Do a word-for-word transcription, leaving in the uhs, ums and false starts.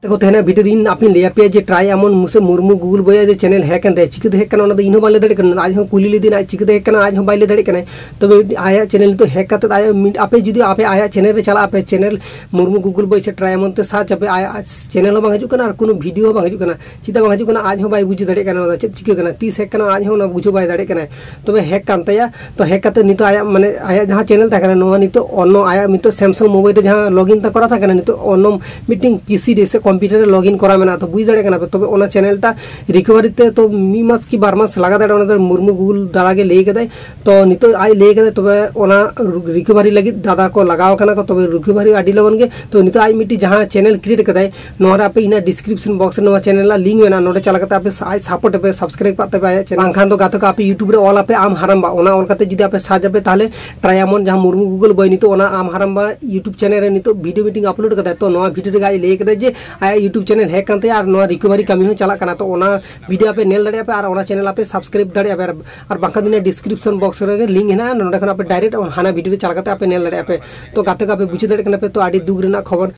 ᱛᱮᱠᱚ ᱛᱟᱦᱮᱱᱟ ᱵᱷᱤᱰᱤᱭᱳ ᱨᱮ ᱤᱧ ᱟᱯᱮᱧ ᱞᱟᱹᱭ ᱟᱯᱮᱭᱟ ᱡᱮ ᱴᱨᱟᱭ ᱮᱢᱚᱱ ᱢᱩᱥᱮ ᱢᱩᱨᱢᱩ ᱜᱩᱜᱩᱞ ᱵᱚᱭ ᱡᱮ ᱪᱮᱱᱮᱞ ᱦᱮᱠ ᱮᱱ ᱛᱟᱭᱟ, ᱪᱤᱠᱟᱹᱛᱮ ᱦᱮᱠ ᱠᱟᱱᱟ ᱚᱱᱟ ᱫᱚ ᱤᱧ ᱦᱚᱸ ᱵᱟᱝ ᱞᱟᱹᱭ ᱫᱟᱲᱮᱭᱟᱜ ᱠᱟᱱᱟ᱾ ᱟᱡ ᱦᱚᱸ ᱠᱩᱞᱤ ᱞᱮᱫᱮᱧ, ᱟᱡ ᱪᱤᱠᱟᱹᱛᱮ ᱦᱮᱠ ᱠᱟᱱᱟ ᱟᱡ ᱦᱚᱸ ᱵᱟᱭ ᱞᱟᱹᱭ ᱫᱟᱲᱮᱭᱟᱜ ᱠᱟᱱᱟ᱾ ᱛᱚᱵᱮ ᱟᱭᱟᱜ ᱪᱮᱱᱮᱞ ᱱᱤᱛᱚᱜ ᱦᱮᱠ ᱠᱟᱛᱮ ᱟᱭᱟᱜ ᱢᱤᱫ, ᱟᱯᱮ ᱡᱩᱫᱤ ᱟᱯᱮ ᱟᱭᱟᱜ ᱪᱮᱱᱮᱞ ᱨᱮ ᱪᱟᱞᱟᱜ ᱟᱯᱮ, ᱪᱮᱱᱮᱞ ᱢᱩᱨᱢᱩ ᱜᱩᱜᱩᱞ ᱵᱚᱭ ᱥᱮ ᱴᱨᱟᱭ ᱮᱢᱚᱱ ᱛᱮ ᱥᱟᱨᱪ ᱟᱯᱮ, ᱟᱭᱟᱜ ᱪᱮᱱᱮᱞ ᱦᱚᱸ ᱵᱟᱝ ᱦᱤᱡᱩᱜ ᱠᱟᱱᱟ ᱟᱨ ᱠᱳᱱᱳ ᱵᱷᱤᱰᱤᱭᱳ ᱦᱚᱸ ᱵᱟᱝ ᱦᱤᱡᱩᱜ ᱠᱟᱱᱟ᱾ ᱪᱮᱫᱟᱜ ᱵᱟᱝ ᱦᱤᱡᱩᱜ ᱠᱟᱱᱟ ᱟᱡ ᱦᱚᱸ ᱵᱟᱭ ᱵᱩᱡᱽ ᱫᱟᱲᱮᱭᱟᱜ ᱠᱟᱱᱟ ᱚᱱᱟ ᱪᱮᱫ ᱪᱤᱠᱟᱹ ᱠᱟᱱᱟ, ᱛᱤᱥ ᱦᱮᱠ ᱠᱟᱱᱟ ᱟᱡ ᱦᱚᱸ ᱚᱱᱟ ᱵᱩᱡᱷᱟᱹᱣ ᱵᱟᱭ ᱫᱟᱲᱮᱭᱟᱜ ᱠᱟᱱᱟᱭ᱾ ᱛᱚᱵᱮ ᱦᱮᱠ ᱠᱟᱱ ᱛᱟᱭᱟ᱾ ᱛᱚ ᱦᱮᱠ ᱠᱟᱛᱮ ᱱᱤᱛᱚᱜ ᱟᱭᱟᱜ ᱢᱟᱱᱮ ᱟᱭᱟᱜ ᱡᱟᱦᱟᱸ ᱪᱮᱱᱮᱞ ᱛᱟᱦᱮᱸ ᱠᱟᱱᱟ ᱱᱚᱣᱟ ᱱᱤᱛᱚᱜ ᱚᱱᱱᱚ ᱟᱭᱟᱜ ᱱᱤᱛᱚᱜ ᱥᱮᱢᱥᱟᱝ ᱢᱳᱵᱟᱭᱤᱞ ᱨᱮ ᱡᱟᱦᱟᱸ ᱞᱚᱜᱤᱱ ᱛᱟᱠᱚ ᱠᱚᱨᱟᱣ ᱛᱟᱦᱮᱸ ᱠᱟᱱᱟ ᱱᱤᱛᱚᱜ ᱚᱱᱱᱚ ᱢᱤᱫᱴᱮᱱ ᱯᱤᱥᱤ ᱨᱮ ᱥᱮ ᱠᱚᱢᱯᱤᱭᱩᱴᱟᱨ ᱨᱮ ᱞᱚᱜᱤᱱ ᱠᱚᱨᱟᱣ ᱢᱮᱱᱟᱜᱼᱟ᱾ ᱛᱚ ᱵᱩᱡᱽ ᱫᱟᱲᱮᱭᱟᱜ ᱠᱟᱱᱟ ᱯᱮ᱾ ᱛᱚᱵᱮ ᱚᱱᱟ ᱪᱮᱱᱮᱞ ᱴᱟ ᱨᱤᱠᱚᱵᱷᱟᱨᱤ ᱛᱮ ᱛᱚ ᱢᱤᱫ ᱢᱟᱥ ᱠᱤ ᱵᱟᱨ ᱢᱟᱥ ᱞᱟᱜᱟᱣ ᱫᱟᱲᱮᱭᱟᱜᱼᱟ, ᱚᱱᱟ ᱫᱚ ᱢᱩᱨᱢᱩ ᱜᱩᱜᱩᱞ ᱫᱟᱨᱟ ᱜᱮ ᱞᱟᱹᱭ ᱠᱟᱫᱟᱭ᱾ ᱛᱚ ᱱᱤᱛᱚᱜ ᱟᱡ ᱞᱟᱹᱭ ᱠᱟᱫᱟᱭ ᱛᱚᱵᱮ ᱚᱱᱟ ᱨᱤᱠᱚᱵᱷᱟᱨᱤ ᱞᱟᱹᱜᱤᱫ ᱫᱟᱫᱟ ᱠᱚ ᱞᱟᱜᱟᱣ ᱠᱟᱱᱟ ᱠᱚ, ᱛᱚᱵᱮ ᱨᱤᱠᱚᱵᱷᱟᱨᱤ ᱟᱹᱰᱤ ᱞᱚᱜᱚᱱ ᱜᱮ᱾ ᱛᱚ ᱱᱤᱛᱚᱜ ᱟᱡ ᱢᱤᱫᱴᱤᱡ ᱡᱟᱦᱟᱸ ᱪᱮᱱᱮᱞ ᱠᱨᱤᱭᱮᱴ ᱠᱟᱫᱟᱭ ᱱᱚᱣᱟ ᱨᱮ ᱟᱯᱮ ᱤᱧᱟᱹᱜ ᱰᱤᱥᱠᱨᱤᱯᱥᱚᱱ ᱵᱚᱠᱥ ᱨᱮ ᱱᱚᱣᱟ ᱪᱮᱱᱮᱞ ᱨᱮᱱᱟᱜ ᱞᱤᱝᱠ ᱢᱮᱱᱟᱜᱼᱟ, ᱱᱚᱰᱮ ᱪᱟᱞᱟᱣ ᱠᱟᱛᱮ ᱟᱯᱮ ᱥᱟ-, ᱟᱡ ᱥᱟᱯᱳᱨᱴ ᱟᱯᱮ, ᱥᱟᱵᱥᱠᱨᱟᱭᱤᱵ ᱠᱟᱜ ᱛᱟᱯᱮ ᱟᱭᱟᱜ ᱪᱮᱱᱮᱞ᱾ ᱵᱟᱝᱠᱷᱟᱱ ᱫᱚ ᱜᱟᱛᱮ ᱠᱚ ᱟᱯᱮ YouTube ᱨᱮ ᱚᱞ ᱟᱯᱮ ᱟᱢ ᱦᱟᱨᱟᱢᱵᱟ, ᱚᱱᱟ ᱚᱞ ᱠᱟᱛᱮ ᱡᱩᱫᱤ ᱟᱯᱮ ᱥᱟᱨᱪ ᱟᱯᱮ ᱛᱟᱦᱚᱞᱮ ᱴᱨᱟᱭᱟᱢᱚᱱ ᱡᱟᱦᱟᱸ ᱢᱩᱨᱢᱩ ᱜᱩᱜᱩᱞ ᱵᱚᱭ ᱱᱤᱛᱚᱜ ᱚᱱᱟ ᱟᱢ ᱦᱟᱨᱟᱢᱵᱟ YouTube ᱪᱮᱱᱮᱞ ᱨᱮ ᱱᱤᱛᱚᱜ ᱵᱷᱤᱰᱤᱭᱳ ᱢᱤᱫᱴᱤᱝ ᱟᱯᱞᱳᱰ ᱠᱟᱫᱟᱭ᱾ ᱛᱚ ᱱᱚᱣᱟ ᱵᱷᱤᱰᱤᱭᱳ ᱨᱮᱜᱮ ᱟᱡ ᱞᱟᱹᱭ ᱠᱟᱫᱟᱭ ᱡᱮ ᱟᱭᱟᱜ YouTube ᱪᱮᱱᱮᱞ ᱦᱮᱠ ᱠᱟᱱ ᱛᱟᱭᱟ ᱟᱨ ᱱᱚᱣᱟ ᱨᱤᱠᱚᱵᱷᱟᱨᱤ ᱠᱟᱹᱢᱤ ᱦᱚᱸ ᱪᱟᱞᱟᱜ ᱠᱟᱱᱟ᱾ ᱛᱚ ᱚᱱᱟ ᱵᱷᱤᱰᱤᱭᱳ ᱟᱯᱮ ᱧᱮᱞ ᱫᱟᱲᱮᱭᱟᱜᱼᱟ ᱯᱮ ᱟᱨ ᱚᱱᱟ ᱪᱮᱱᱮᱞ ᱟᱯᱮ ᱥᱟᱵᱥᱠᱨᱟᱭᱤᱵ ᱫᱟᱲᱮᱭᱟᱜᱼᱟ ᱯᱮ᱾ ᱟᱨ ᱵᱟᱝᱠᱷᱟᱱ ᱫᱚ ᱤᱧᱟᱹᱜ ᱰᱤᱥᱠᱨᱤᱯᱥᱚᱱ ᱵᱚᱠᱥ ᱨᱮᱜᱮ ᱞᱤᱝᱠ ᱦᱮᱱᱟᱜᱼᱟ, ᱱᱚᱰᱮ ᱠᱷᱚᱱ ᱟᱯᱮ ᱰᱟᱭᱨᱮᱠᱴ ᱦᱟᱱᱟ ᱵᱷᱤᱰᱤᱭᱳ ᱨᱮ ᱪᱟᱞᱟᱣ ᱠᱟᱛᱮ ᱟᱯᱮ ᱧᱮᱞ ᱫᱟᱲᱮᱭᱟᱜᱼᱟ ᱯᱮ᱾ ᱛᱚ ᱜᱟᱛᱮ ᱠᱚ ᱟᱯᱮ ᱵᱩᱡᱷᱟᱹᱣ ᱫᱟᱲᱮᱭᱟᱜ ᱠᱟᱱᱟ ᱯᱮ, ᱛᱚ ᱟᱹᱰᱤ ᱫᱩᱠ ᱨᱮᱱᱟᱜ ᱠᱷᱚᱵᱚᱨ᱾